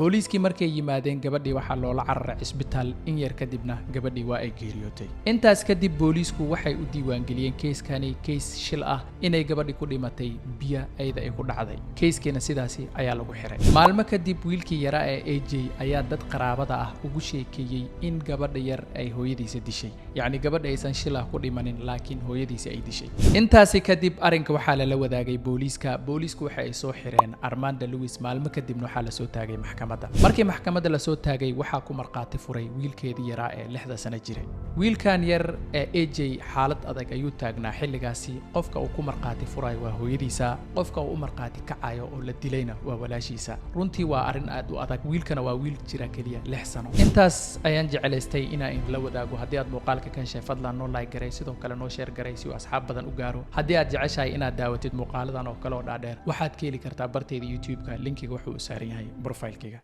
Booliiskii markay yimaadeen, gabadhii waxaa loola cararay cisbitaal. In yar kadibna gabadhii waa ay geeriyootay. Intaas kadib booliisku waxay u diiwaangeliyeen keyskani case shil ah, inay gabadhii ku dhimatay biyo ayada ay ku dhacday. Keyskiina sidaasi ayaa lagu xiray. Maalmo kadib wiilkii yaraa ee AJ ayaa dad qaraabada ah ugu sheekeeyey in gabadha yar ay hooyadiisa dishay, yacni gabadha aysan shil ah ku dhimanin, laakiin hooyadiisa ay dishay. Intaasi kadib arrinka waxaa lala wadaagay booliiska. Booliisku waxa ay soo xireen Armanda Lewis. Maalmo kadibna waxaa lasoo taagay maxkamadda. Markii maxkamadda lasoo taagay, waxaa ku markhaati furay wiilkeedii yaraa ee 6da sano jiray. Wiilkan yar ee AJ xaalad adag ayuu taagnaa xilligaasi. Qofka uu ku markhaati furayo waa hooyadiisa, qofka uu u markhaati kacayo oo la dilayna waa walaashiisa. Runtii waa arrin aad u adag. Wiilkana waa wiil jira keliya 6 sano. Intaas ayaan jeclaystay inaan idinla wadaago. Haddii aad muuqaalka ka heshay, fadlan noo like garay, sidoo kale noo share garay si uu asxaab badan u gaaro. Haddii aad jeceshahay inaad daawatid muuqaaladan oo kale oo dhaadheer, waxaad ka heli kartaa bartayda YouTube-ka. Linkiga wuxuu u saaran yahay profilekayga.